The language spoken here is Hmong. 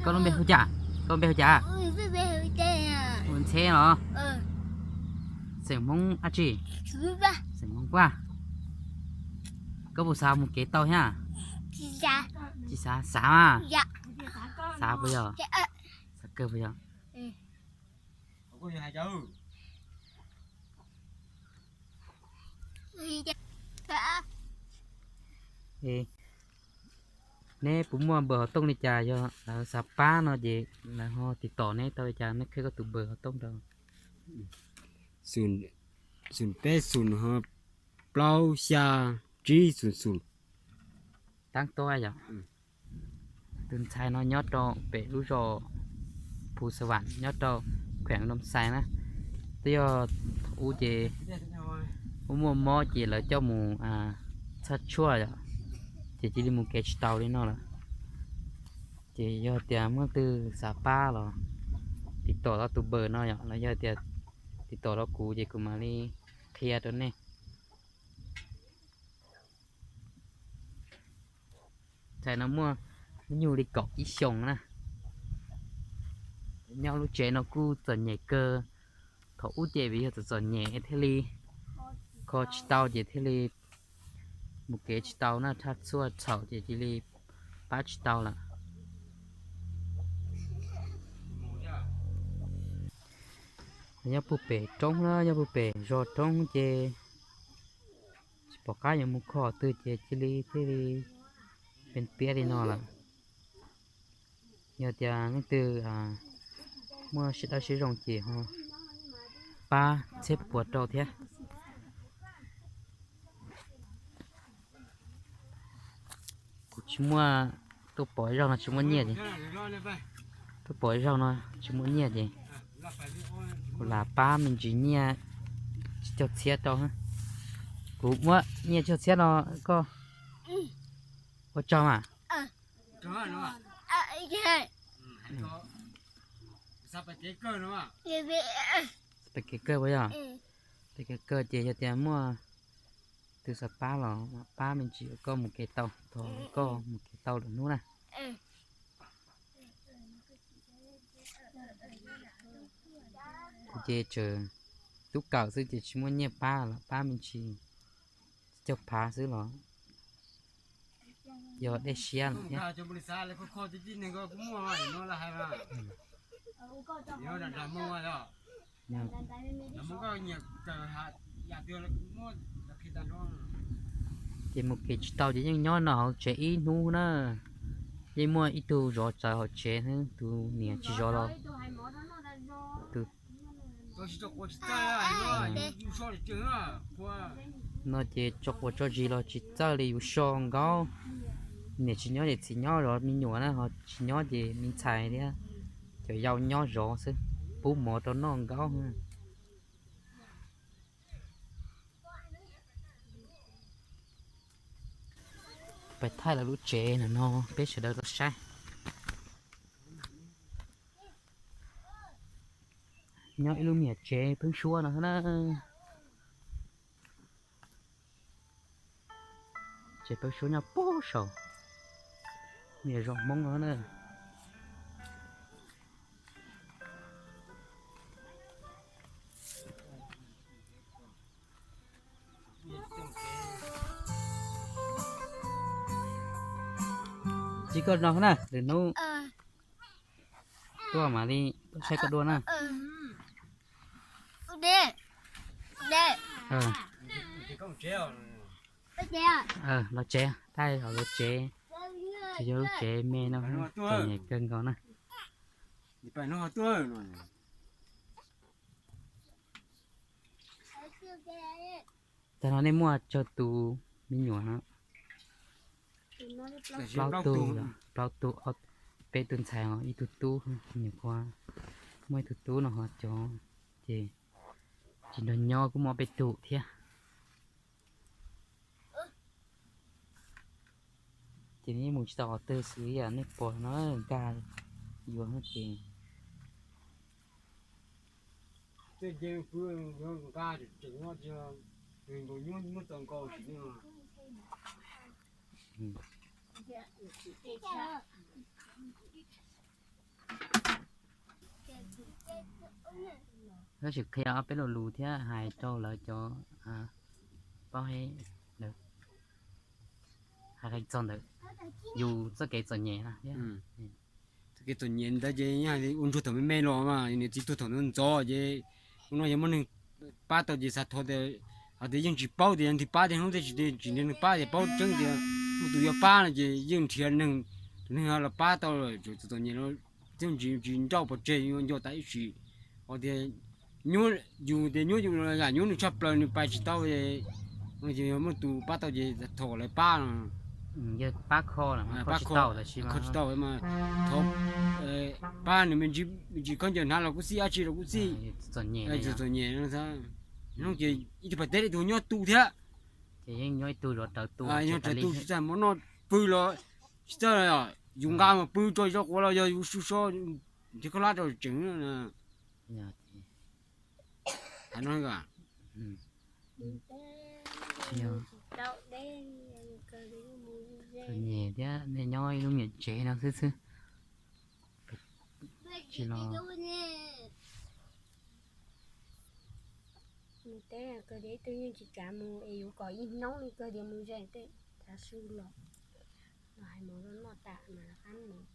Koj lub npe hu cas? Koj npe hu cas? Ua Ntxheb los? Xeem Hmoob dab tsi? Xeem Hmoob Vaj. Koj puas xav mus kev tau thiab? Tsis xav, xav mas. Xav puas yog? Xav kawg puas yog? Neb puas muaj npawb hauv tooj li cas, yog lawv xav pab no ces lawv ho tiv tom neb tau li cas, neb qhia koj tus npawb hauv tooj rau. Xoom peb xoom ho plaub xya tsib xoom xoom. Tab tom yog tus ntxhais no nyob rau pem lub zos Phu Xa Vam nyob rau kheem Noo Xais na. Twb yog thaum ub ces ua muaj mob ces lawv coj mus txhaj tshuaj yom, ces cia li mus kev tsis tau li no lawm. Ces yog tias muaj leej twg xav pab los tiv tom rau tus npawb no yom, los yog tias tiv tom rau kuv ces kuv mam li qhia rau nej. Ntxhais no muaj hnub nyoog li kaum ib xyoos na. Nyob lub tsev no kuj txom nyem kawg. Thaum ub ces vim yog txom txom nyem thiaj li kho tsis tau ces thiaj li mus kev tsis tau na, txhaj tshuaj txhaum ces cia li pab tsis tau lawm. Nyob puag pem roob na, nyob puag pem zos roob ces tsis pom qab yuav mus kho twg ces cia li thiaj li piav piav li no lawm. Yog tias leej twg muaj siab dawb siab zoo ces ho pab txhiab puas rau thiab. Kuv tsis muaj, tuaj pom ib zaug no tsis muaj nyiaj ces, tuaj pom ib zaug no tsis muaj nyiaj ces kuv lam pab me ntsis nyiaj tsib caug txhiab rau. Kuv muab nyiaj tsib caug txhiab no koj ua tsaug mas. Pem kev kawg puas yog? Pem kev kawg ces yog tias muaj tus xav pab los pab me ntsis koj mus kev tau, thov koj mus kev tau lwm hnub na. Kuv ces tseem tub kawm xwb ces tsis muaj nyiaj pab los pab me ntsis caug phav xwb los yog dej siab lawm thiab. Ces mus kev tsis tau ces yeej nyob no hauv tsev ib hnub na. Yeej muaj ib tug zov txawv hauv tsev, tus niam tsis zov los tus no ces tso quav tso zis los tsis txawj li, yus so nkaub. Niam tsis nyob ces txiv nyob zov me nyuam na, ho tsis nyob ces me ntxhais thiab cov yau nyob zov xwb, pub mov rau noj nkaub. Pais thaij lawv lub tsev no no peb sawv daws los saib. Nyob ib lub me nyuam tsev pheeb suab no na. Tsev pheeb suab nyob puag saum, me nyuam zos Hmoob no na. Tsis koj no na, lwm hnub tuaj mam li tuaj saib koj dua na. Los tsev, thaij los lawv tsev, tsis yog lub tsev me no, txom nyem kawg nkaus na. Tag no nej muaj tsawg tus me nyuam no? Plaub tug, plaub tug, peb tug ntxhais, ib tug tub, me nyuam qhuav muaj ib tug tub no ho cov ces tsis nrog nyob kuj muaj peb tug thiab. Ces nej mus tsis tau qhov twg xwb, yam nej pom no nkag yuav no ces Tab sis qhia ob peb lo lus thiab hais rau lawv cov paub lawv hais txog ntawm yus txoj kev txom nyem na thiab. Txoj kev txom nyem ntawd ces yog ua ntsuag thaum me me los mas niam txiv tuag thaum ntxov ntxov ces ua no yog muaj neeg pab tau ces xav thov tias, ho tias yeej tsis paub tias yog ntig pab tias hnub tej tsis tias tsis nrhiav neeg pab tias paub tseeb tias muaj tus yuav pab no ces yeej nrhiav neeg, tus neeg los pab tau lawm txom txom nyem los thiab tsis nrauj pov tseg yuav nco tas ib sim. Ho tias nyuaj, yus tias nyuaj yus yam nyuaj nws tshaj plaws nws pais tsis tau, yog muaj tus pab tau ces thov lawv pab no. Yog pab kho, kho tsis tau mas thov pab nws me ntsis khaub ncaws hnav los kuj xij, dab tsi los kuj xij. Txom nyem no ces ib tug pais teb ib tug nyob tu thiab. Ces yeej nyob ib tug zov rawv tu, nyob rawv tu tsis txawj mov noj pw los tsis txawj, yus nqa mas pw tso zov quav los yog yus su so nrhiav khaub hlab rau tseem. Txom nyem thiab nej nyob ib lub me nyuam tsev no xwb xwb. Tsis los mus teb kawg tias ib tug yeej tsis kav mus es yuav kom ib hnub li kawg tias mus ze tej tav su los, los hais mov rau noj tas mas rov qab mus.